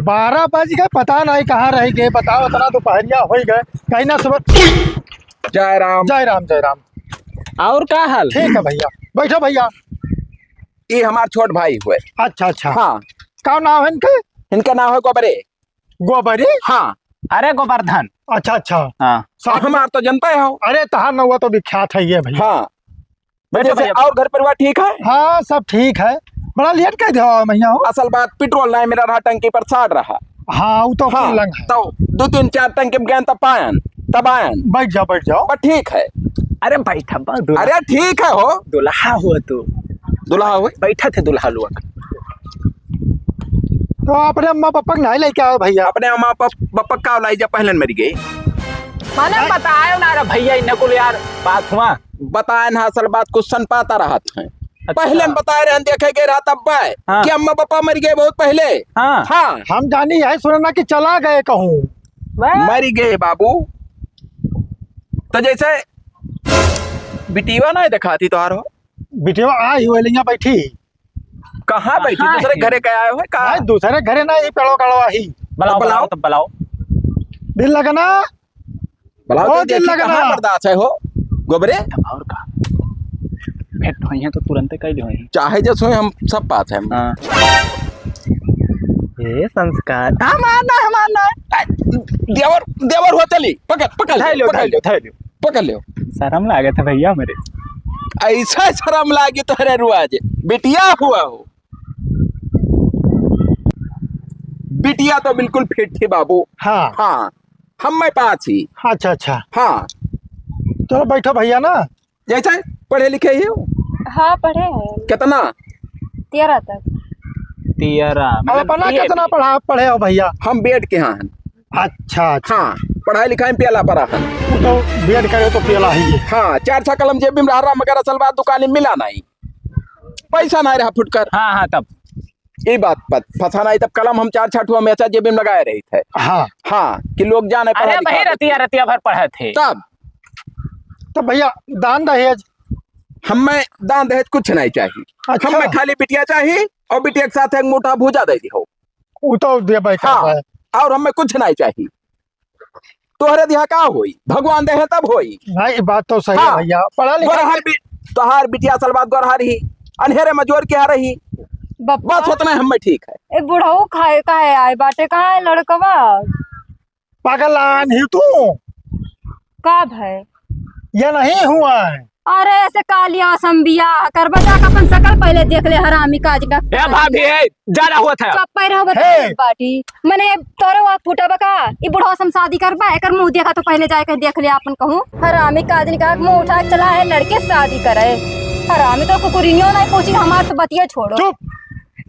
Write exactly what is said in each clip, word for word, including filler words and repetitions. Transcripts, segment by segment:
बारह बज गए, पता नहीं कहाँ रह गए, बताओ, इतना दोपहरिया होइ गए, कहीं ना सुबह। जय राम। जय राम, जय राम। और का हाल? ठीक है भैया, बैठो भैया। ये हमार छोट भाई हुए। अच्छा, अच्छा। हाँ। का नाम है इनके? इनका नाम है गोबरे। गोबरी? हाँ। अरे गोवर्धन। अच्छा, अच्छा। हाँ। साथ में हमार तो जनता है हो। अरे तहार नौवा तो विख्यात है ये भैया। हाँ। बैठो जैसे भैया। और घर परिवार ठीक है? हाँ, सब ठीक है। बड़ा लेट कर दिया भैया हो। असल बात पेट्रोल नहीं मेरा रहा, टंकी पर साड़ रहा। हाँ, वो तो हाँ, कुल लंग है। तो दो तीन चार टंकी में गए तब पायन, तब आयन। बैठ जाओ, बैठ जाओ। पर ठीक है। अरे बैठा बा, दुल्हा। अरे ठीक है हो। दुल्हा हुआ तू। दुल्हा हुए? बैठा थे दुल्हा लोग। तो अपने अम्मा पापा के नहीं लेके आओ भैया। अपने अम्मा पाप-, पापा का लाई जब पहले मर गए। माने बताए ना रे भैया, इन्हें कुल यार बात हुआ। बताए ना, असल बात कुछ सन पाता रहत है। अच्छा। पहले न बताए रहन, देखे गए रहा तब बाय हाँ। कि अम्मा पापा मर गए बहुत पहले। हाँ। हाँ। हम जानी यही सुनना कि चला गए कहूँ। वाह। मर गए बाबू। तो जैसे बिटिया ना दिखाती तोहार हो। बिटिया आई हुए लिया बैठी। कहाँ बैठी? कहाँ दूसरे है? घरे के आए हुए का? नहीं, दूसरे घरे ना, ये पेड़ो कड़वा ही। बुलाओ, तो बुलाओ। बुलाओ, तो बुलाओ। दिल लगना। बुलाओ ओ, तो दिल देखी लगना। कहाँ बर्दाश्त है हो, गोबरे? और का? भेंट होई है तो तुरंते कह ली होई। चाहे जस होई, हम सब पास है। हाँ। ये संस्कार। हम आना, हम आना। देवर, देवर हो चली। पकड़, पकड़ धर ले, लो, पकड़ धर ले। लो, धर लो। पकड़ लो। शर्म लागत है भैया मेरे। ऐसा शर्म लागी तोहरे रुआज। बिटिया हुआ हो। बिटिया तो बिल्कुल फिट थी बाबू। हाँ। हाँ, हम मैं पास ही। अच्छा, अच्छा। हाँ। चलो बैठो भैया ना। जैसे पढ़े लिखे ही हो? हाँ, पढ़े हैं। कितना? तेरह तक। तेरह, अब मतलब अपना बीए कितना में। पढ़ा, पढ़े हो भैया? हम बीएड के हाँ हैं। अच्छा, अच्छा। हाँ, पढ़ाई लिखाई में पेला पड़ा है। वो तो बीएड करे तो पेला ही है। हाँ, चार छह कलम जेब में रहा, मगर असल बात दुकान में मिला नहीं। पैसा नहीं रहा फुटकर। हाँ, हाँ, तब। ई बात पर फंसाना है, तब कलम हम चार छह ठो हमेशा जेबे में लगाए रही थे। हाँ। हाँ, कि लोग जाने पढ़ा अरे लिखा भाई, है। रतिया, रतिया भर पढ़े थे। तब? तब भैया, दान दहेज? हमें दान दहेज कुछ नहीं चाहिए। अच्छा। हमें खाली बिटिया चाहिए और बिटिया के साथ एक मुट्ठा भूजा दे दी हो। उ तो देबे हाँ, करबे। और हमें कुछ नहीं चाहिए। तोहरे दिहा का होई? भगवान देहे तब होई। नहीं, बात तो सही है हाँ। भैया। पढ़ा लिखा गोरहर बि-, तोहार बिटिया असल बात गोरहर ही, अन्हेरे मजोर के आ रही। बप्पा। बस उतना हमें ठीक है। ए बुढ़ऊ खाए काहे आए बाटे? कहाँ है लड़कवा? पागल आन ही तू। का भय? ये नहीं हुआ है। अरे ऐसे कालिया सम बियाह करबा, जाके अपन शकल पहले देख ले हरामी काज का। ए भाभी, ए, ज्यादा होत है। चुप रहो, बता हे। बाटी। मने तोरे वा फूटा बका, ई बुढ़वा सम शादी करबा, एकर मुंह देखा तो पहले जाके देख ले आपन कहूँ। हरामी काजनी का मुंह उठा के चला है लड़के से शादी करे। हरामी तो कुकुरिनियो नहीं पूछी, हमार तो बतिया छोड़ो। चुप।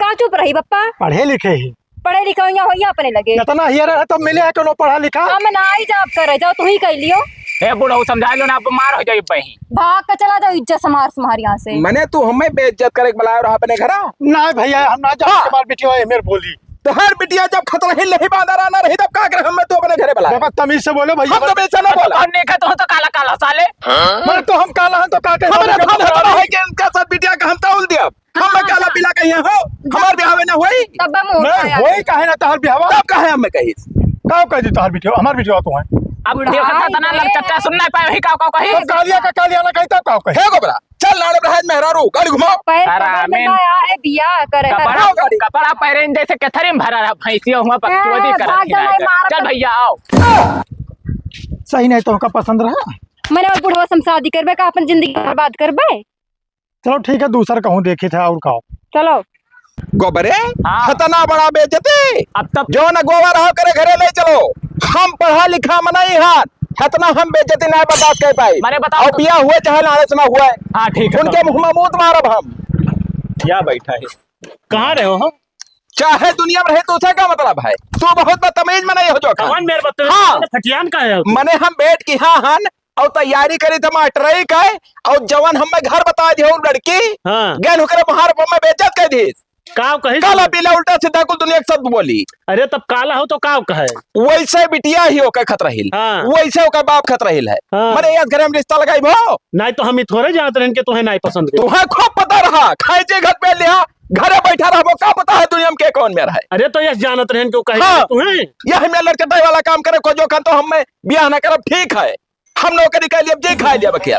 का चुप रही बप्पा? पढ़े लिखे ही। पढ़े लिखे होइया होइया अपने लगे। इतना हियर है तो मिले है कोनो पढ़ा लिखा? हम ना आई जाब करे, जाओ तू ही कह लियो। ए बुढ़ऊ समझा लो ना, अब मार हो जाई बही। भाग के चला जाओ, इज्जत समार समार यहाँ से। मने तू हमें बेइज्जत करे के बुलाए रहा अपने घरा? नहीं भैया, हम ना जाब हाँ। हमार बिटिया है, मेरे बोली। तोहर बिटिया जब खतरा ही नहीं बांधा रहा ना रही, तब का करे हमें तू अपने घरे बुलाए? बाबा, तमीज से बोलो भैया। हम तो बेचा ना बोला। और नेखा तो, तो काला काला साले। मैं तो हम काला हन तो का करे? हमारे हम खतरा है कि इनका साथ बिटिया का हम तौल दिया। हम हाँ, काला हाँ। पीला कहिए हो, हमार बियाह ना होई। तब हम नहीं, उठाया। होई काहे ना तोहर बियाह? तब काहे हमें कहिस? का कह दी तोहर बिटिया? हमार बिटिया तो है। अब बुढ़ा देखा था तना है। लड़चट्टा सुनना पाए, वही का, का कही? तब कालिया का कालिया ना कही, तब का कही? हे गोबरा, चल लाड़े बरहाज मेहरारू, गाड़ी घुमाओ। पैर अरे कमर में आमीन। ना आया है, बियाह करे कपड़ा, हराम। गाड़ी। कपड़ा पहरे जैसे केथरी में भरा रहा, भैंसिया हुआ पर ए, चोरी करा भाग जा, खिलाए नहीं कर। मार चल कर। भैया, आओ। सही नहीं तो का पसंद रहा? मने और बुढ़वा से हम शादी करबे का, अपन जिंदगी बर्बाद करबे? चलो ठीक है, दूसर कहूँ देखी थे और का। चलो। गोबरे, हाँ। हतना बड़ा बेइज्जती। अब तब जो न गोबर हो करे घरे ले चलो। हम पढ़ा लिखा मनई हाथ, हतना हम बेइज्जती नहीं बर्दाश्त कर पाई। माने बताओ और तो। बिया हुए चाहे लाड़े से ना हुए। हाँ, ठीक है, उनके तब। मुंह में मूत मारब हम। क्या बैठा है? कहाँ रहे हो हम? चाहे दुनिया में रहे तो उसे का मतलब है? तू बहुत बदतमीज मनई हो जो खान। कौन मेरे बदतमीज? हाँ। फटियान का है? मने हम बैठ के हाँ हन और तैयारी करी थे मास्टरई का, और जवन हमें घर बता दिया वो लड़की, हाँ। गैन होकर बाहर पर मैं बेइज्जत कर दी। काव कही? काला पीला उल्टा सीधा कुल दुनिया के शब्द बोली। अरे तब काला हो तो काव कहे? वैसे बिटिया ही ओकर खत रहिल, हाँ। वैसे ओकर बाप खत रहिल है। हाँ। मने एक घरे में रिश्ता लगाई भो। नहीं तो हम ही थोड़े जानत रहन के तुम्हें नहीं पसंद के। तुम्हें खूब पता रहा, खाए जे घर पे लिया, घरे बैठा रहबो, का पता है दुनिया में के कौन मेर है। अरे तो यस जानत रहन कि उ कहे हाँ। तू है। यह में लड़के वाला काम करे, को जो खान तो हम में बियाह ना करब, ठीक है। हम नौकरी कर लिए, जी खा लिया बकिया।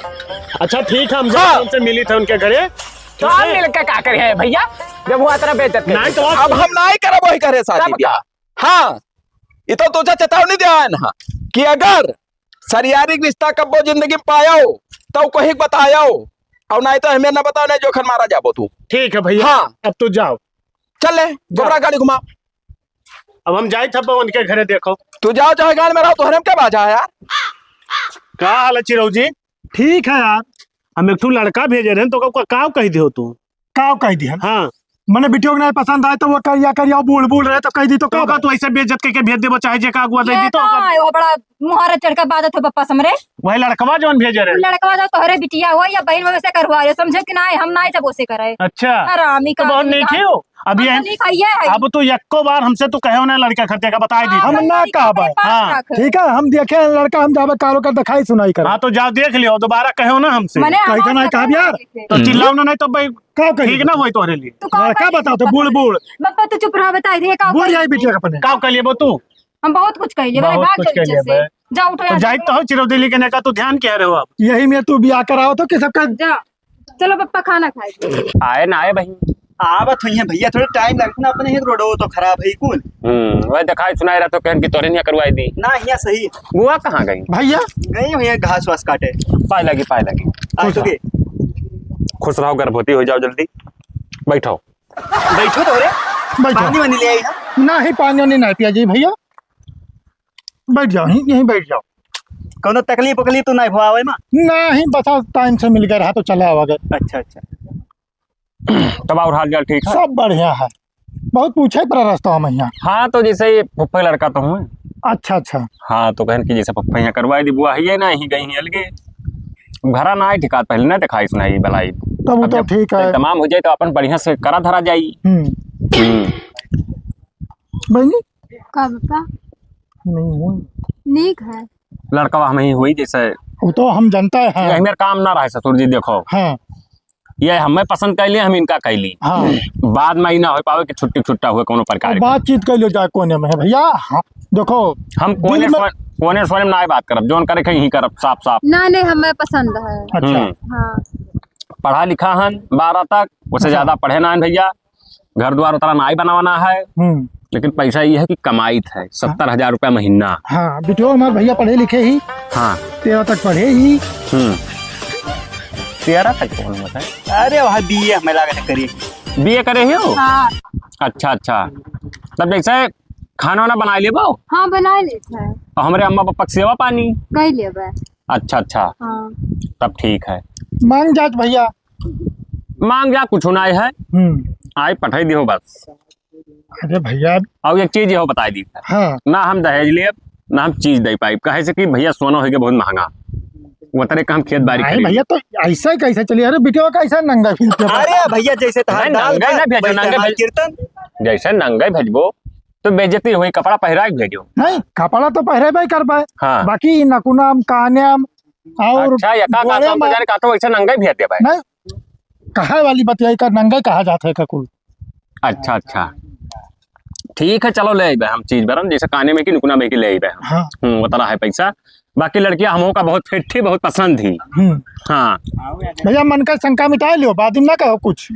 अच्छा ठीक है, हम हाँ। जाते उनसे मिली थे उनके घरे। तो ठीक हम है? मिल के का करे हैं भैया, जब हुआ तरह बेइज्जत कर नहीं तो दी। अब हम नहीं करब वही घरे शादी तब ब्याह। का? हाँ, ये तो तुझे चेतावनी दिया है ना कि अगर सरियारिक रिश्ता कब्बो जिंदगी में पायो, तो कोई बतायो, और नहीं तो हमें ना बताओ, नहीं जोखन मारा जाबो तू। ठीक है भैया, हाँ। अब तू जाओ। चल ले, जाओ। गोबरा गाड़ी घुमा। अब हम जाई थब्बा उनके घरे देखो। तू जाओ चाहे गाड़ी में रहो, तोहरे में क्या बाजा है यार? का हाल है चिरऊ जी? ठीक है यार, हम एक ठो लड़का भेजे रहे तो का, का कह दियो तू? काव कह दिहन? हाँ। मने बिटियो के नहीं पसंद आए तो वो करिया करिया बूढ़ बूढ़ रहे तो कह दी तो तो का का बात? तू ऐसे बेइज्जत करके भेज देबो, चाहे जे का अगुआ दे ये दी तो का का? है, वो बड़ा मुहारा चढ़ के बात हो पप्पा समरे। वही लड़कवा जौन भेजे रहे। लड़कवा जो तोहरे बिटिया हो या बहन हो, वैसे करवा रहे, समझे कि नहीं, हम नहीं जब उसे करे। अच्छा। हरामी तो का बहुत आदमी नीक का। है हो। अभी हम तो हम, नहीं खाइए है। अब तू यक्को बार हमसे तू कहे ना लड़का खर्चे का बताई दी। हाँ, हम हम ना लड़का कहबे। अपने पास हाँ। रख। ठीक है, हम देखे हैं लड़का, हम जाबे कारो का दिखाई सुनाई करे। हाँ, तो जाओ देख लियो, दोबारा कहो ना हमसे। मने कैसे हमारे नहीं कहब साथ यार? देखे। तो चिल्लाओ ना, नहीं तो भाई का कही? ठीक ना होई तोहरे लिए। तू का लड़का करी? बताओ तो बूढ़ बूढ़। बप्पा तू चुप रहा, बताई दे का बूढ़ करी? जाई बिटिया के अपने। का कर लिए तू? हम बहुत कुछ कह लिए, बहुत भाग कुछ जाओ कह लिए इज्जत से। बे। जा उठो तो यहाँ जाइत से। तो हो चिरौदेली के नेका, तू ध्यान क्या रहो अब? यही में तू बियाह कराओ तो के सबका जा। चलो बप्पा खाना खाए। आए ना आए बहिन। आवत हुई है भैया, थोड़ा टाइम लगता ना, अपने ही रोड तो खराब है कुल। हम्म, वह दिखाई सुनाई रहा तो कहन की तोरे नहीं करवाई दी। ना, यहाँ सही। बुआ कहाँ गई? भैया गई हुई है घास वास काटे। पाए लगी, पाए लगी। आ चुके। खुश रहो, गर्भवती हो जाओ जल्दी। बैठो। बैठो तो रे। बैठो। पानी वानी ले आई ना? नहीं, पानी वानी नहीं पिया जी भैया। बैठ जाओ, यहीं, यहीं बैठ जाओ। कौनो तकलीफ उकलीफ तो नहीं हुआ है माँ? नहीं, बस आज टाइम से मिल गए रहा तो चला आवा गए। अच्छा, अच्छा। तब और हाल चाल ठीक है? सब बढ़िया है। बहुत पूछे पर रास्ता हम यहाँ। हाँ, तो जैसे ये फुफ्फे लड़का तो हूँ। अच्छा, अच्छा। हाँ, तो कहन कि जैसे फुफ्फे यहाँ करवाई दी, बुआ है ये ना, यहीं गई हैं अलगे। घरा ना आए ठिकात, पहले ना दिखाई सुनाई भलाई। तब वो अब तो जब ठीक है। तमाम हो जाए तो अपन बढ़िया से करा धरा जाई। हम्म। हम्म। बहनी? का बप्पा? नहीं हुई। नीक है। लड़कवा हम ही हुई जैसे। वो तो हम जानता है। ये हमें काम ना रहे ससुर जी, देखो। हाँ। ये हमें पसंद कर लिए, हम इनका कर ली। हाँ। बाद में ही ना हो पावे कि छुट्टी छुट्टा हुए कोनो प्रकार और की। बातचीत कर लो जाए कोने में है भैया। हाँ, देखो, हम कोने दिल में सोने, कोने सोने में ना बात करब, जोन करे के यहीं करब साफ साफ। ना, नहीं, हमें पसंद है। अच्छा। हम्म। हाँ। पढ़ा लिखा हन बारह तक, उससे अच्छा। ज्यादा पढ़े ना हन भैया। घर द्वार उतना नाई बनावाना है, हम्म। लेकिन पैसा ये है कि कमाइत है, सत्तर हजार रुपया महीना। हाँ, बिटियो हमार भैया पढ़े लिखे ही, हाँ। तेरह तक पढ़े ही। हम्म। तेरह तक कौन बताए? अरे वहाँ बीए हमें लागत है करी। बीए करे ही हो? हाँ। अच्छा, अच्छा। तब जैसे खाना वाना बना लेबो? हाँ, बना लेते हैं। तो हमरे अम्मा पापा के सेवा पानी? कई लेबे। अच्छा, अच्छा। हाँ। तब ठीक है। मांग जात भैया। मांग जा, कुछ ना है। हम्म। आई पठाई दियो बस। अरे भैया। और एक चीज ये बताई दी। हाँ। ना हम दहेज लेब, ना हम चीज दे पाइब, काहे से कि भैया सोना होइगे बहुत महंगा। वो तरह का हम खेत बाड़ी नहीं खरीद भैया, तो ऐसा ही कैसे चलिए? अरे बिटिया का ऐसा नंगा फिरते बा। अरे भैया, जैसे तहार नहीं, दाल नंगा भात, ना भेजो, वैसे नंगा हमार भेज-, कीर्तन। जैसे नंगा भेजबो, तो बेइज्जती होई, कपड़ा पहिरा के भेजो। नहीं, कपड़ा तो पहिरेबे करबे। हाँ। बाकी नकुनाम, कान्याम और अच्छा, या का, का, गोड़े का, में जाने का तो वैसे नंगा ही भेज देबे। नहीं, कहे वाली बतिया का नंगा कहा जाता है का कुल। अच्छा, अच्छा। ठीक है, चलो ले अइबे हम चीज बरन, जैसे काने में की नुकना में की ले अइबे हम। हाँ। हम्म, उतना है पैसा। बाकी लड़कियां हमों का बहुत फिट थी, बहुत पसंद थी। हम्म। हाँ। भैया मन का शंका मिटा लियो, बाद में ना कहो कुछ।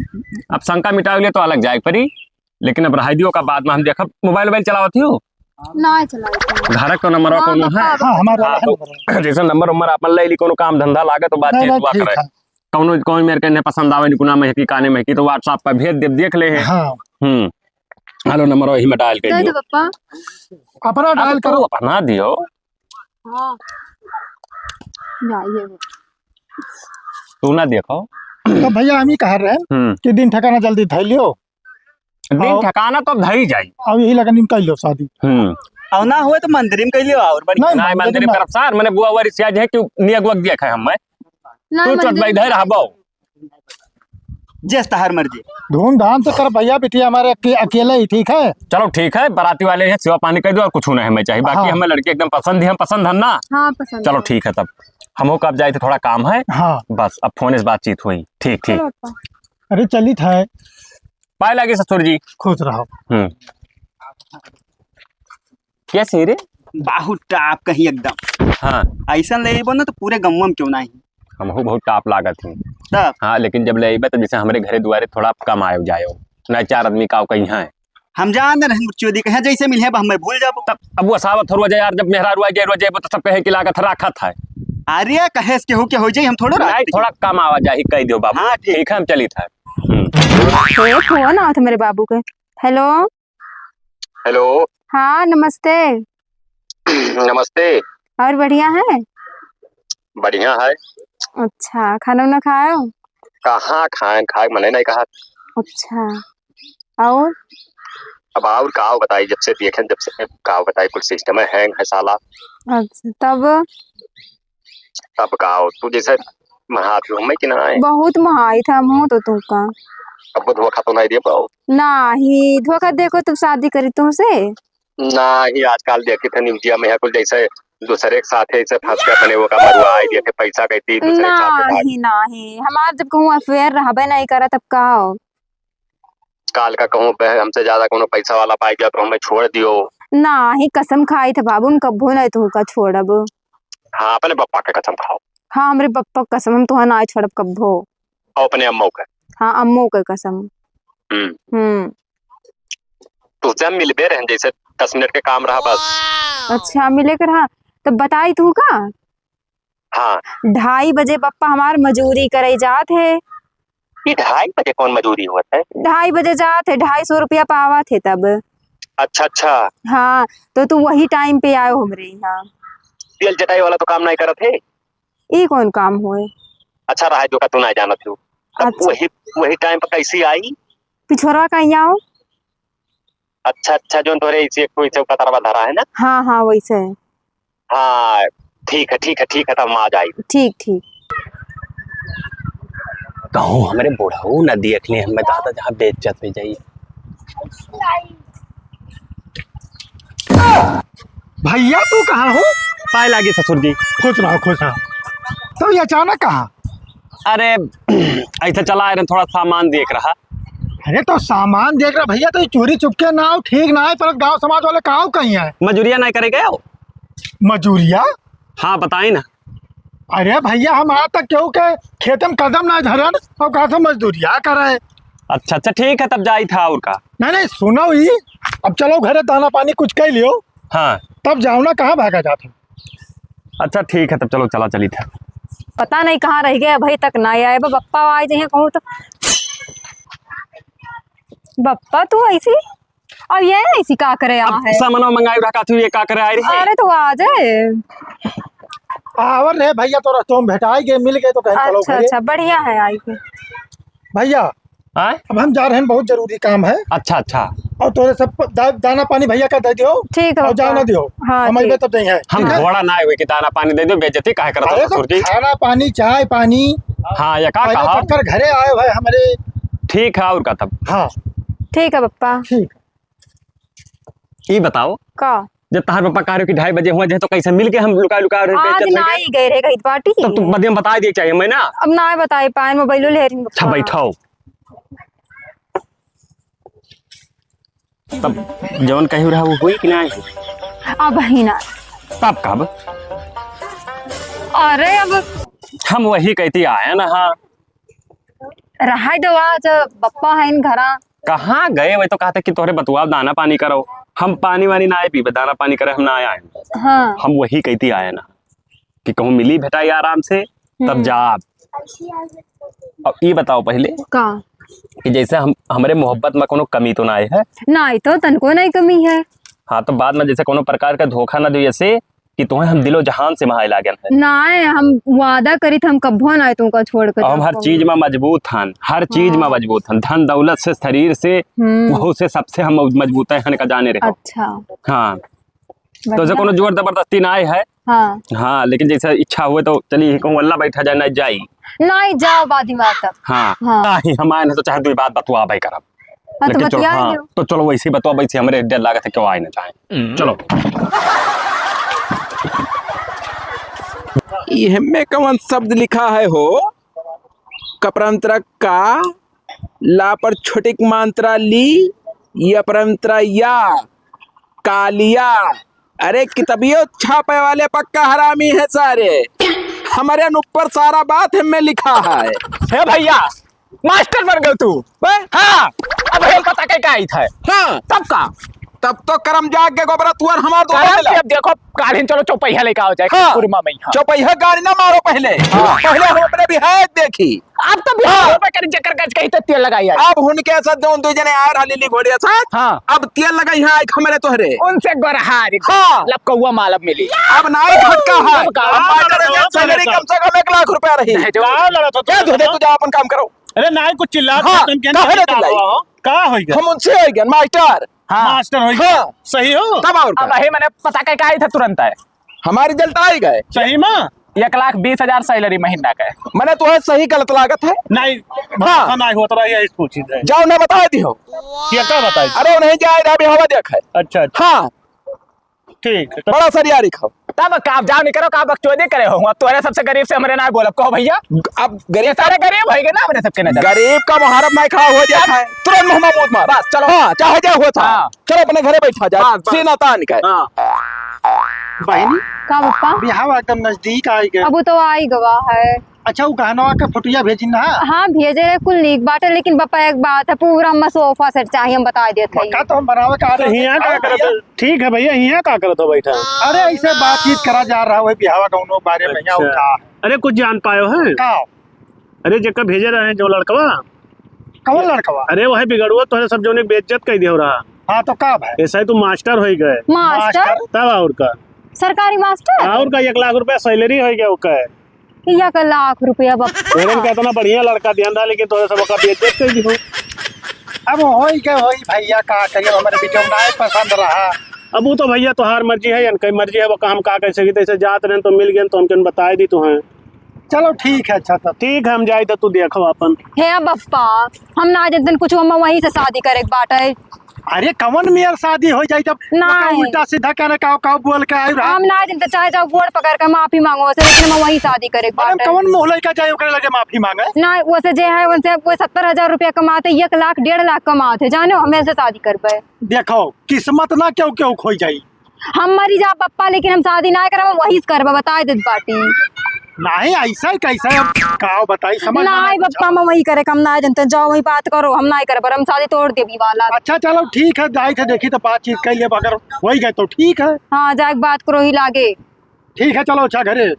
अब शंका मिटा लियो तो अलग जाए परी, लेकिन अब रह दियो का बाद में हम देखब। मोबाइल वोबाइल चलावत हो? ना चलावत हो। घर का नंबर हाँ, कौनो है? हाँ, हमारा हाँ, है तो नंबर। जैसे नंबर उम्बर आपन ले ली, कोनो काम धंधा लागे तो नहीं, बातचीत नहीं, हुआ ठीक करे। है। कौनो, कौन मेरे कहने पसंद आवे, निकुना में की काने में की, तो WhatsApp पर भेज दे, देख ले है। हाँ। हम्म। हेलो, नंबर वही में डायल कर दे दो दियो। पप्पा। अपना अब डायल तू करो। अपना दियो। हाँ। ना, ये वो। तू ना देखो। तो भैया हम ही कह रहे हैं हम्म। कि दिन ठिकाना जल्दी धै लियो। दिन और ठिकाना तो धई जाई। और यही लगन में कर लो शादी। हम्म। और ना हुए तो मंदिर में कर लियो और बढ़िया। नहीं, नहीं, मंदिर मंदिर में में। करब सार, मने बुआ वारी सिया जे है कि नियग वग दिया खाए हम, मैं। नहीं, तू चट मंदिर भाई में। धै रहबो। जैस तहार मर्जी। धूमधाम से कर भैया, बिटिया हमारे अके-, अकेले ही ठीक है। चलो ठीक है, बाराती वाले हैं, सेवा पानी कर दो और कुछ नहीं हमें चाहिए। बाकी हाँ। हमें लड़की एकदम पसंद ही, हम पसंद है ना। हाँ, पसंद चलो है। ठीक है, तब हमको कब जाए तो थोड़ा काम है। हाँ। बस अब फोन से बातचीत हुई। ठीक, ठीक। चलो पप्पा। अरे चलित है। पाए लागे ससुर जी। खुश रहो। हम्म। कैसे रे? बहुत टाप कहीं एकदम। हाँ। ऐसा ले अइबो ना तो पूरे गमवा में क्यों नहीं। हमहू बहुत टाप लागत ही। तब? हाँ, लेकिन जब ले अइबे तो जैसे हमरे घरे दुआरे थोड़ा कम आयो जायो, ना चार आदमी का कहीं है। हम जान रहे हैं चोदी कहे जैसे मिले अब हमें भूल जाबो। तब, तब वो असावत हो रोजे यार, जब मेहरारू आ जाए रोजे, वो तो सब कहे कि लागत है, राखत है। अरे कहे से केहू के हो जाई, हम थोड़ो नहीं, राखत थोड़ा कम आवा जाही, कह दियो बाबू। हाँ, ठीक। ठीक है, हम चलित है। हम्म। ए, फोन आवत है मेरे बाबू के। हेलो। हेलो। हाँ, नमस्ते। नमस्ते। और बढ़िया है? बढ़िया है। अच्छा, खाना उना खायो? कहाँ खाएन, खाए के मने नहीं कहा। अच्छा, और? अब और का बताई, जब से देखेन, जब से का बताई, कुल सिस्टम है, हैंग है साला। अच्छा, तब? तब का हो, तू जैसे महात हो, मैं कि ना आए? बहुत महाई था, मुँह तो तू का। अब वो धोखा तो नहीं दे पाओ। नाही, धोखा देखो तब शादी करी तुमसे। नाही, आजकल देखी थे न्यूजिया में है कुल जैसे दूसरे के साथ है, इसे फंस के अपने वो का मरुआ आई दिए थे, पैसा कहती दूसरे के साथ है भाग। नाही, नाही, हमार जब कहूँ अफेयर रहबे नहीं करा तब का हो? काल का कहूँ पे हमसे ज्यादा कोनो पैसा वाला पाई गया तो हमें छोड़ दियो। नाही, कसम खाई थे बाबू, हम कब्बो नहीं तुहका छोड़ब। हाँ, अपने पप्पा के कसम खाओ। हाँ, हमरे पप्पा के कसम, हम तुहा ना छोड़ब कब्बो। और अपने अम्मो के। हाँ, अम्मो के कसम। हम्म। हम्म। तुझसे हम मिलबे रहन, जैसे दस मिनट के काम रहा बस। अच्छा, मिले के रहा, तब बताई तू का? हाँ। ढाई बजे पप्पा हमार मजूरी करे जात है। ये ढाई बजे कौन मजूरी होत है? ढाई बजे जात है, ढाई सौ रुपया पावत है तब। अच्छा, अच्छा। हाँ, तो तू वही टाइम पे आयो हमरे यहाँ। तेल चटाई वाला तो काम नहीं करत है। ई कौन काम होए? अच्छा, रहा जो का तू ना जानत हो। तब अच्छा। वही, वही टाइम पे कैसी आई? पिछोरवा कहीं आओ। अच्छा, अच्छा, जोन तोरे इसे कोई से कतरवा धरा है ना? हाँ, हाँ, वैसे है। हाँ, ठीक है, ठीक है, ठीक है, तब हम आ जाई। ठीक, ठीक। कहूँ हमरे बुढ़ऊ न देखले हमें दादा जहाँ बेइज्जत हो जाई। भैया, तू कहाँ हो? पाए लागे ससुर जी। खुश रहो, खुश रहो। तो ये अचानक कहाँ? अरे, ऐसे चला आए रहे, थोड़ा सामान देख रहा। अरे, तो सामान देख रहा भैया, तो ये चोरी चुपके ना आओ, ठीक ना है, पर गांव समाज वाले कहाँ कहीं है? मजूरिया नहीं करे गए हो? मजूरिया? हाँ, बताई ना। अरे भैया, हम आज तक केहू के खेते में कदम ना धरन, और कहा था मजदूरिया करे। अच्छा, अच्छा, ठीक है, तब जाई था और का। नहीं, नहीं, सुनो ही, अब चलो घरे, दाना पानी कुछ कर लियो, हाँ। तब जाओ ना, कहाँ भागा जात है। अच्छा, ठीक है, तब चलो, चला चली था। पता नहीं कहाँ रह गए, अभी तक ना आए। बप्पा आ जाए कहूँ तो। बप्पा, तू ऐसी? अब ये ऐसी का करे आ अब है? सामान मंगाई रहा, तू ये का करे आए रहे? अरे, तू आ जाए। आवर रे भैया, तो रस्तों में भेटाई गए, मिल गए तो कहीं चलो अच्छा, घरे। अच्छा, बढ़िया है आई के। भैया, आय? अब हम जा रहे हैं, बहुत जरूरी काम है। अच्छा, अच्छा। और तोरे सब प-, दा-, दाना पानी भैया का दे दियो। ठीक है और बप्पा। जाना दियो। हाँ, हम ठीक। अइबे तब देंगे, हम ठीक है? घोड़ा ना आए हुए कि दाना पानी दे दो, बेइज्जती काहे करत हो अरे तो ससुर जी? खाना पानी, चाय पानी। हाँ, ये का पहले कहा? चक्कर घरे आए भाई हमारे। ठीक है, और का तब? हाँ। ठीक है बप्पा। ठीक। ई बताओ। का? जब तहार पापा कह रहे कि ढाई बजे हुआ, जे तो कैसे मिल के हम लुका लुका रहे, आज बेइज्जत हो गए। नाई गए रहे कहीं पार्टी। तब तो बदियम बताई दिए चाहिए मैं ना। अब ना बताई पाए, मोबाइलो ले रही अच्छा, बप्पा। बैठाओ। तब जवन कही रहा वो हुई कि ना हुई? अब ही ना। तब कब? अरे अब हम वही कहती आए ना, हाँ। रहाई दो, आज बप्पा है इन घरा। कहाँ गए? वही तो कहते कि तोहरे बतुआ दाना पानी करो, हम पानी वानी ना आए पीबे, दाना पानी करे हम ना आए। हाँ। हम वही कहती आए ना कि कहूँ मिली भेटाई आराम से, तब हम्म। जाब। अब ई बताओ पहले का? कि जैसे हम, हमरे मोहब्बत में कोनो कमी तो ना आए है? ना, ई तो तनको नहीं कमी है। हाँ, तो बाद में जैसे कोनो प्रकार का धोखा ना दियो, ऐसे कि तोहे हम दिलो जहान से महाए लागन है। नाय, हम वादा करी थे, हम कब्बो नाय तुमका छोड़ के अब हम हर जाबो। चीज में मजबूत हन, हर चीज में हाँ। मजबूत हन, धन दौलत से, शरीर से, हम्म। वहू से, सबसे हम मजबूत हन का जाने रहो। अच्छा। हाँ। बढ़िया। तो से कोनो जोर जबरदस्ती ना आए है। हाँ। हाँ, लेकिन जैसे इच्छा हुए तो चली कहूँ अल्लाह बैठा जाए, ना जाई। नहीं, जाओ बाद में तब। हाँ। हाँ। नहीं, हम आए ना तो चाहे दो बात बतुआ भाई करब। हाँ, तो लेकिन चलो, बतिया हाँ, लियो। तो चलो वैसे ही बतवा, वैसे हमरे डर लागत है, क्यों आए ना जाए। हम्म। चलो। ये में कौन शब्द लिखा है हो? कपरंतरा का? ला पर छोटिक मात्रा ली, या पर अंतरा या, कालिया। अरे, किताबियो छापे वाले पक्का हरामी है सारे। हमरे न ऊपर सारा बात हमें लिखा है। हे भैया, मास्टर बन गयो तू। बे? हाँ, अब हम पता के का आई था। हाँ। तब का? तब तो करम जाग के गोबरा तू और हमार दोनों करम मिला। के अब देखो, काल्हिन चलो चौपहिया लेके आओ जाए, हाँ। पूर्णिमा में, हाँ। चौपहिया गाड़ी ना मारो पहले। हाँ। पहले हम अपने बिहार देखी। अब तो बिहार हाँ। होबे करी, जेकर गज कही तो तेल लगाई आई। अब हुनके साथ जौन दू जने आए रहा लिली घोड़िया साथ, हाँ। अब तेल लगाई है एक हमरे तोहरे। उनसे गोरहारी। हाँ। लपकौआ मालब मिली। अब नाई खटका है। अब का? अब मास्टर के सैलरी कम से कम एक लाख रुपया रही। नहीं, जो का लड़त हो क्या तुम? धोते तू जा अपन काम करो। अरे नाई कुछ चिल्ला हाँ, तुम कहने काहे ना का चिल्लाई? हुआ हो? का होई गया? हम उनसे होई गया, मास्टर। हाँ। मास्टर होई गया। हाँ। सही हो? तब और अब का? वही मैंने पता के का आई था तुरंत है। हमारी रिजल्ट आई गए। सही में? एक लाख बीस हजार सैलरी महीना का है। मने तोहे सही गलत लागत है? नहीं, हाँ। भरोसा नहीं होता रहा, यही पूछी जाए। जाओ ना बता दियो। ये का बताई? अरे नहीं जाए, अभी हवा देख है। अच्छा, अच्छा। हाँ। ठीक है, तब बड़ा सरियारी खाओ। तब का आप जाओ नहीं करो, का बकचोदी करे हो? अब तोरे सबसे गरीब से हमरे ना बोलब, कहो भैया। अब गरीब ये सारे गरीब होइगे ना हमरे सबके नजर। गरीब का मुहारब नहीं खड़ा हो जाता है, तुरंत मुंह में मूत मार। बस, चलो। हाँ, चाहे जय हो था। हाँ। चलो अपने घरे बैठा जा, बस, बस। सीना तान के। हाँ। बहिनी, का पप्पा? बिहाव एकदम नजदीक आई गए। अब वो तो आई गवा है। अच्छा, वो गहनवा के फोटोया भेजी ना? हाँ, भेजे रहे, कुल नीक बाटे, लेकिन पप्पा एक बात है, पूरा हमें सोफा सेट चाहिए, हम बता देत हई। मक्का तो हम बनावे का तो हियाँ का करत हो? ठीक है भैया, हियाँ का करत हो बैठा? अरे, ऐसे बातचीत करा जा रहा है बिहावा गौनो बारे में, हियाँ अच्छा। का? अरे, कुछ जान पायो है? का? अरे, जेकर भेजे रहे जो लड़कवा। कौन लड़कवा? अरे, वही बिगड़ुआ तोहरे सब जोने बेइज्जत कर दियो रहा। हाँ, तो का भाई? ऐसा ही तू मास्टर होई गए। मास्टर? मास्टर? तब और का? सरकारी मास्टर? और का, एक लाख रुपया सैलरी होई गया ओकर। एक लाख रुपया बाप। तोहरे के इतना बढ़िया लड़का दिहन रहा, लेकिन तोहरे सब ओका बेइज्जत कर दिहो। अब होई के होई भैया, का करिए, हमरे बिटिया नाई पसंद रहा। अब वो तो भैया तोहार मर्जी है, इनकी मर्जी है, वो का हम का कह सकी, तैसे जात रहन तो मिल गए तो हमके बताए दी तुहें। चलो ठीक है, अच्छा तब। ठीक है, हम जाई तो तू देखो अपन। हे बप्पा, हम ना जनतन कुछ, हम वहीं से शादी करे के बाटे। अरे कवन मेर शादी हो जाई जब नहीं। ओका उल्टा सीधा कहने का, का बोल के आयु रहा। हम ना जनते, चाहे जाओ गोड़ पकड़ के माफी मांगो से, लेकिन हम वहीं शादी करे के मैडम, बाटे। कवन मुँह लइका जाए ओकरे लगे माफी मांगे? ना, वो से जे है उनसे वो सत्तर हजार रुपया कमाते, एक लाख डेढ़ लाख कमाते, जानो हमें से शादी करबे। देखो किस्मत ना केहू केहू खोई जाई। हम मरी जा पप्पा, लेकिन हम शादी ना करब, हम वही से करब, बताए देत बाटी। नहीं, ऐसा ही कैसे हम का बताई, समझ में नहीं नहीं कुछ। पप्पा, हम वही करे, हम ना जनते, जाओ वही बात करो, हम ना करब, हम शादी तोड़ देबी वाला। अच्छा चलो ठीक है, जाई थे देखी तो बातचीत कर लेब, अगर होई गए तो ठीक है। हाँ, जाके बात करो ही लागे। ठीक है, चलो अच्छा घरे।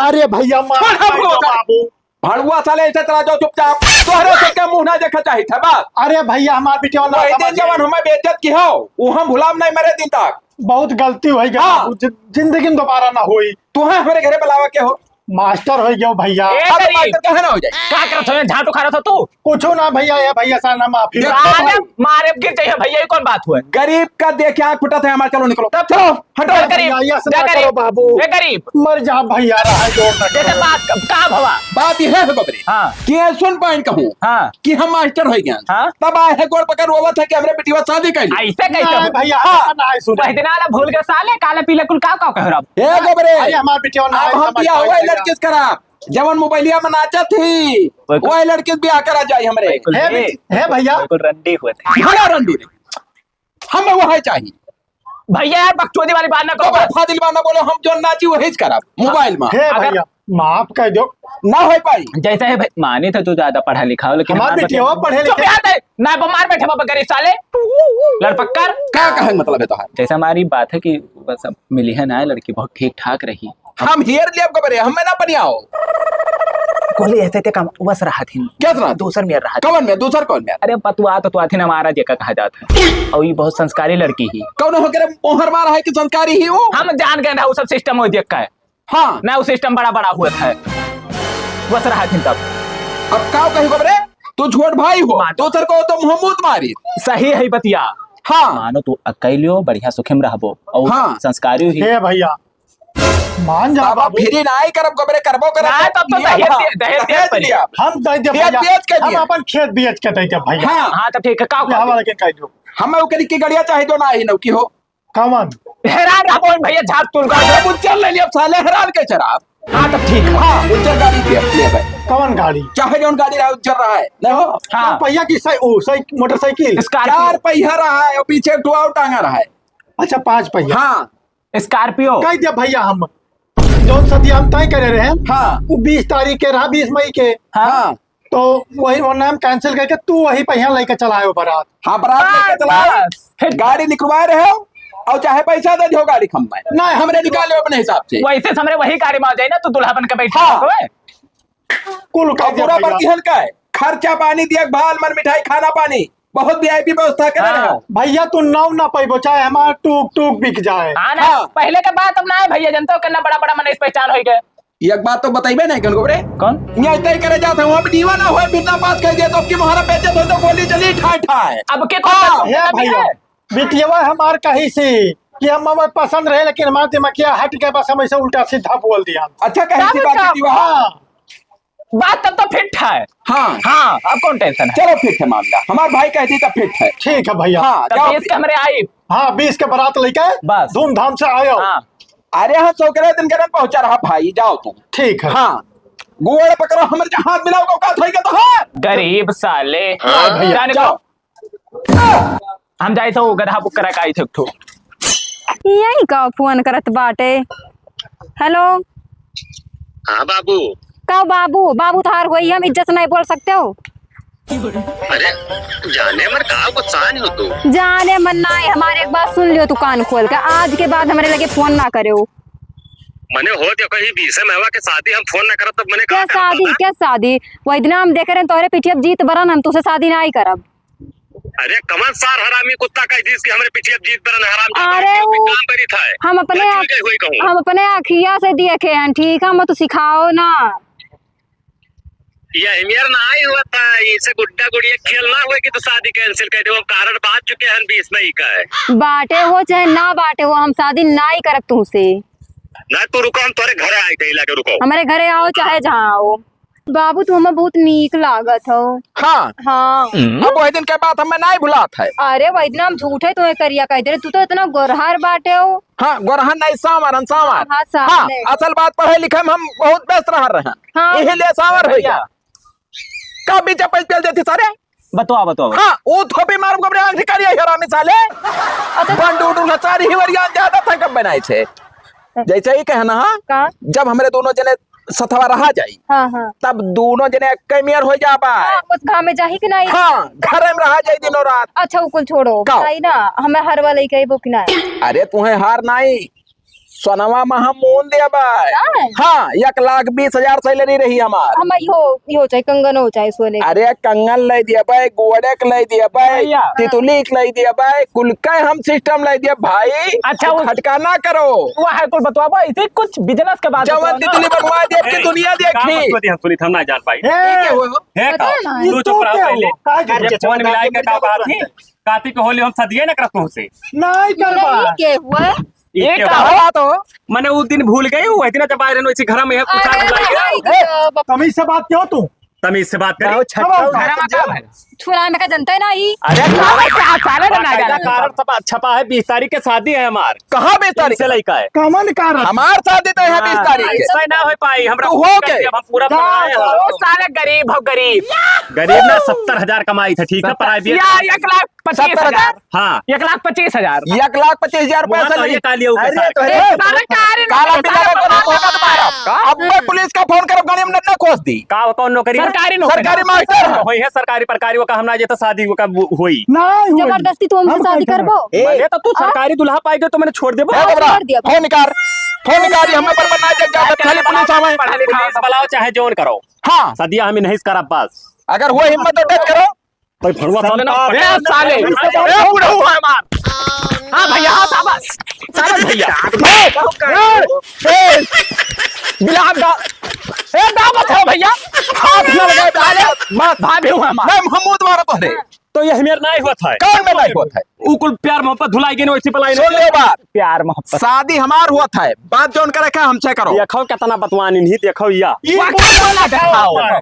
अरे भैया, माफ छोड़, हम कर दो लोग बाबू। भड़ुआ साले, ऐसे चला जाओ चुपचाप, तोहरे से क्या मुंह ना देखा चाहित है बस। अरे भैया, हमार बिटिया ना वही दिन समझ जवन हमें बेइज्जत की हो, वो हम भुलाम नहीं मरे दिन तक। बहुत गलती होई गई हाँ। बाबू, जि-, जिंदगी में दोबारा ना होई। तू है हमारे घरे बुलावा के हो? मास्टर होई गयो भैया। ए, अब गरीब। मास्टर कहाँ ना हो जाए? का करत हो? झाट उखाड़त हो तू? कुछो ना भैया, ये भैया सा ना माफी। देख मारे, भाई। मारे गिर जाइए भैया, ये कौन बात हुआ? गरीब का देख के आँख फुटत है हमार, चलो निकलो। तब चलो, हटो। ए गरीब, भैया, ये ऐसा ए ना गरीब, करो बाबू। ए गरीब। मर जा भैया, रहा जोर ना जैसे करो। बात का, का भवा? बात ये है बबरी हाँ। कि ये सुन पाइन कहूँ हाँ। कि हम मास्टर हो गया। हाँ। तब आए है गोड़ पकड़ रोवत है कि हमरे बिटिया शादी कर ली। ऐसे कैसे नहीं हो? भैया, हाँ। ऐसा ना है, सुनो। वह दिन आला भूल गए साले, काले पीले कुल का, का कह रहा? ए गोबरे, अरे हमार बिटिया ना अब है, हम समझ बिया पाए हुआ भैया। लड़की से खराब, जवन मोबाइलिया में नाचत ही, बिल्कुल। वही लड़की से बिया करा जाए हमरे। बिल्कुल। हे ए, बिट-, हे भैया। बिल्कुल रंडी हुए थे। भला रंडी रे। हमें वही चाहिए। भैया यार, बकचोदी वाली बात ना करो। तो फाजिल बात ना बोलो, हम जो नाची वही से करब, मोबाइल में। हे अगर भैया, माफ कर दो। ना हो पाई। जैसे है भाई, माने तो तू ज्यादा पढ़ा लिखा हो, लेकिन हमार हमार बिटिया बच्चे पढ़े चुप लिखे। यार, नहीं, ना बमार बैठे बाबा गरीब साले। लड़पक्कर। का कहे मतलब है तोहार? जैसे हमारी बात है कि बस अब मिली है ना लड़की, बहुत ठीक ठाक रही। हम हेर लिया गोबरे, हमें ना पनियाओ। कोली ऐसे ते कम वस रहा थी। क्या रहा? दूसर मेर रहा थी। कौन में? दूसर कौन में? अरे पतुआ तो तुआ थी ना, हमारा जेका कहा जाता है। और ये बहुत संस्कारी लड़की ही। कौन हो करे मोहर मारा है कि संस्कारी ही हो? हम जान गए ना, वो सब सिस्टम हो देख का है। हाँ। ना, वो सिस्टम बड़ा बड़ा हुआ था। वस रहा थी तब। अब का कही गोबरे? तू झूठ भाई हो। मान। दूसर को तो मुंह मूत मारी। सही है बतिया। हाँ। मानो तू अकेलियो बढ़िया सुखी में रहबो। और हाँ। संस्कारी ही। हे भैया, मान जा बाबा, बाबू। फिरी नाई करब, गोबरे करबो करब। ना, तब तो लिया दहेज बा। दे, दहेज दे दहेज पड़ी। लिया। हम दे दे दहेज भैया। बेच के हम दिया। अपन खेत बेच के दे दे भैया। हाँ। हाँ, तो ठीक है, का ये हवाला के कह दो। हमें ओकरी की गड़िया चाहे जो ना ही नौकी हो। कौन? हैरान रह बोल भैया, झाड़ तुल का। अरे उज्जर ले लिया साले, हैरान के शराब। हाँ, तो ठीक है। हाँ, उज्जर गाड़ी दे, ले भाई। कौन गाड़ी? चाहे जौन गाड़ी रहा, उज्जर रहा है, नहीं हो? हाँ। चार पहिया की साइ-, ओ, साइ-, मोटरसाइकिल? Scorpio। चार पहिया रहा है और पीछे एक ठो और टांगा रहा है। अच्छा, पाँच पहिया। हाँ। Scorpio। कह दे भैया, हम जौन सदिया हम तय करे रहे, हाँ। वो बीस तारीख के रहा, बीस मई के। हाँ। हाँ। तो वही, वो नाम cancel करके तू वही पहिया लेके चलायो बारात। हाँ, बारात लेके बस, चलाए। बस। फिर गाड़ी निकलवा रहे हो और चाहे पैसा दे दो गाड़ी खम्बे। नहीं, हमरे निकाल लो अपने हिसाब से। वैसे से हमरे वही गाड़ी में आ जाए ना, तो दूल्हा बन के बैठा हाँ। हो, ओए। कुल और कह दिया पूरा भैया। बरतिहन का है, खर्चा पानी, देखभाल, मर मिठाई, खाना पानी, बहुत V I P व्यवस्था करे हाँ। रहे हो। भैया, तू नाव ना पैबो, चाहे हमार टूक टूक बिक जाए। हाँ ना, हाँ। पहले के बात अब ना है भैया, जनता हो कितना बड़ा बड़ा मनई पहचान हो गए। एक बात तो बताइबे नहीं कनको रे। कौन? यहाँ तय करे जात है, वहाँ पे दीवाना होए, बिना पास कर दिया तो अब की मोहरा बेइज्जत हो तो गोली चली ठाए ठाए। अब के कौन हाँ। बदनाम हे करता भैया, है? बिटियावा हमार कही सी कि हम हमें पसंद रहे, लेकिन हमार दिमागिया हट गया, बस हम ऐसे उल्टा सीधा बोल दिया। अच्छा, कही का सी बात बोलता? बिटियावा? हाँ। बात तब तो fit है। हाँ। हाँ, अब कौन tension है? चलो, fit है मामला, हमार भाई कहती तो fit है। ठीक है भैया। हाँ, तब जाओ। बीस के हमरे आई। हाँ, बीस के बारात लेके बस। धूमधाम से आयो। हाँ। अरे हाँ, सौकरे दिन के दिन पहुंचा रहा भाई, जाओ तुम। ठीक है। हाँ, गोड़ पकड़ो, हमरे जहाँ हाथ मिलाओ, औकात होइगा तो हाँ। गरीब साले। हाँ भैया, जाने जाओ। को हम जाइत हो गधा book करा के आई थे एक ठो। यही का फोन करत बाटे। Hello। हाँ बाबू। का बाबू? बाबू तोहार होई, हम इज्जत से नहीं बोल सकते हो। अरे जाने मन का गुस्सान हो तू। जाने मन ना है, हमारे एक बात सुन लियो तू कान खोल के, आज के बाद हमरे लगे फोन ना करेउ। मने हो देखो ही बीसे महीना के शादी हम फोन ना करब तब मने का क्या करब शादी, दादा? क्या शादी? वही दिन हम देखे रहे तोहरे पिठिया पे जीत बरन, हम तुझसे शादी ना ही करब। अरे कमन सार हरामी कुत्ता कह दीस कि हमरे पिठिया पे जीत बरन हराम जादा अरे है, वो काम करी था। हम अपने या आँख-, चीज है, वही कहूँ। हम अपने आँखिया से देखे हैं, ठीक है, मत सिखाओ ना। ये मेर ना आई हुआ था, इसे गुड्डा गुड़िया खेल ना हुआ कि तू शादी cancel कर दे, वो कारण बात चुके हैं बीस मई का है। बाटे हो चाहे ना बाटे हो, हम शादी ना ही करब तुमसे। ना तू रुको, हम तोरे घरे आए थे, लाके रुको। हमारे घरे आओ चाहे जहाँ आओ। बाबू, तू हमें बहुत नीक लागत हो। हाँ। हाँ। अब वही दिन के बात हमें नहीं भुलात है। अरे, वही दिन हम झूठे तुम्हें करिया कह दे रहे, तू तो इतना गोरहर बाटे हो। हाँ, गोरहर नहीं, सांवर हन, सांवर। हाँ, हाँ, सांवर हाँ, है। असल बात पढ़े लिखे में हम बहुत व्यस्त रह रहे हैं। हाँ। यही लिए सांवर हो गया। का बीच पैस पेल देती सारे? बतवा, बतवा, बतवा। हाँ, वो थोपी मारूंगा अपने आंख निकालिए हरामी साले। अच्छा। बंडू उडू का सारी हिवरिया ज्यादा था कब बनाए थे। जैसे ही कहना, हाँ? का? जब हमरे दोनों जने सथवा रहा जाई, हाँ, हाँ। तब दोनों जने एक मेर हो जाबा। हाँ, उस घाम में जाही कि नहीं? हाँ, घर में रहा जाई दिनों रात। अच्छा, वो कुल छोड़ो। का? बताई ना, हमें हरवा लेके आइबो कि नहीं? अरे, तुम्हें हार नहीं, सोनवा में हम मोन देबे। हाँ? हाँ, एक लाख बीस हजार salary रही हमार। हम यो, यो चाहे कंगन हो चाहे सोने के। अरे, कंगन ले दिया भाई, गोड़े के ले दिया भाई, भैया। तितुली के ले दिया भाई, कुल के हम system ले दिया भाई। अच्छा, तू वो खटका ना करो। वो है कुल बतवा भाई, इसे कुछ business के बात जवन बताओ ना। तितुली बनवा दिया कि ए, दुनिया का देखी। बतवा दिया, सुनी, हम ना जान पाई। ए, ये क्या हुआ? है का? पता ना। तू ये चुप तो रहो क्या पहले। हुआ? का ये करके फोन चल मिलाए रहा के है? का बात है? काती के होली हम सदिये न करत तुमसे। नहीं करबा। नहीं के हुआ? ये ये क्या का हुआ? बात हो? मने उ दिन भूल गए, वो इतना जब आए रहन, वैसे घर में है, कुछ अरे भुला गया। भाई, ए, तो तमीज से बात क्यों तू? तमीज से बात करी। गाँव छट्टा अब उठा घर में के का है? छुरा में का जनता है ना ई। अरे, गाँव में का साले ना बाकायदा जाना। कारण सब छपा है, बीस तारीख के शादी है हमार। कहाँ बीस तारीख से है? लइका है। कमन कारण? हमार शादी तो है हाँ, बीस तारीख के। ऐसा ना हो पाई, हमरा तू हो के? अब हम पूरा जा, बनाए हैं। जा। ओ साले गरीब हो, गरीब। गरीब ना, सत्तर हजार कमाई थे, ठीक है, सत्तर। पराई दिए। या एक लाख पच्चीस हजार। सत्तर हजार? हाँ। एक लाख पच्चीस हजार। एक लाख पच्चीस हजार रुपया वहाँ से तो नहीं। ये काली हो अरे, सारे। तो ए, है। साले कारे ना काला करे, बिल्ला साले का बना बना बना बना। का? अब मैं पुलिस का फोन करब, गाड़ी में न, न खोस दी। का हो, कौन नौकरी है? सरकारी नौकरी। सरकारी मास्टर है। होई है सरकारी परकारी, वो का हम ना जे तो शादी वो का वो होई। नहीं होई। जबरदस्ती तू हमसे हम शादी कैसे करबो? ए। मने तो तू आ? सरकारी दुल्हा पाई गयो तो मने छोड़ देबो। ए, हाँ, बबरा, छोड़ दिया। फोन निकाल। फोन निकाल, ये हमें पर बना दे, जा, खाली पुलिस आवे। पढ़ा लिखा पुलिस बुलाओ, चाहे जोन करो। हाँ। सदिया हम नहीं करब बस। अगर हुआ हिम्मत तो death करो। भाई भड़वा साले ना, ए, साले। ए, बुढ़ऊ है मार। हाँ भैया, हाँ, शाबाश। शाबाश भैया। ए, ए, ए, बिलाप दा-, ए, दावत है भैया। हाथ न लगाए साले। बस। भाभी हुआ मार। नहीं, हम मुंह तुम्हारा तो है। तो ये हमेर नाई हुआ था। कौन में नाई हुआ था? उ कुल प्यार मोहब्बत धुलाई गई, वैसी पलाई सुन नहीं। ले बात। प्यार मोहब्बत। शादी हमार हुआ था। बात जौन करे का हमसे करो। देखो कितना बतवान इन्हीं, देखो या। ये वाह, बोला क्या बोला दिखाओ। दिखाओ।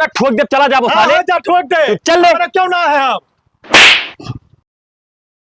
ना ठोक दे, चला जाबो हाँ, साले। हाँ, जा ठोक दे। तू चल ले। अरे क्यों ना है हम?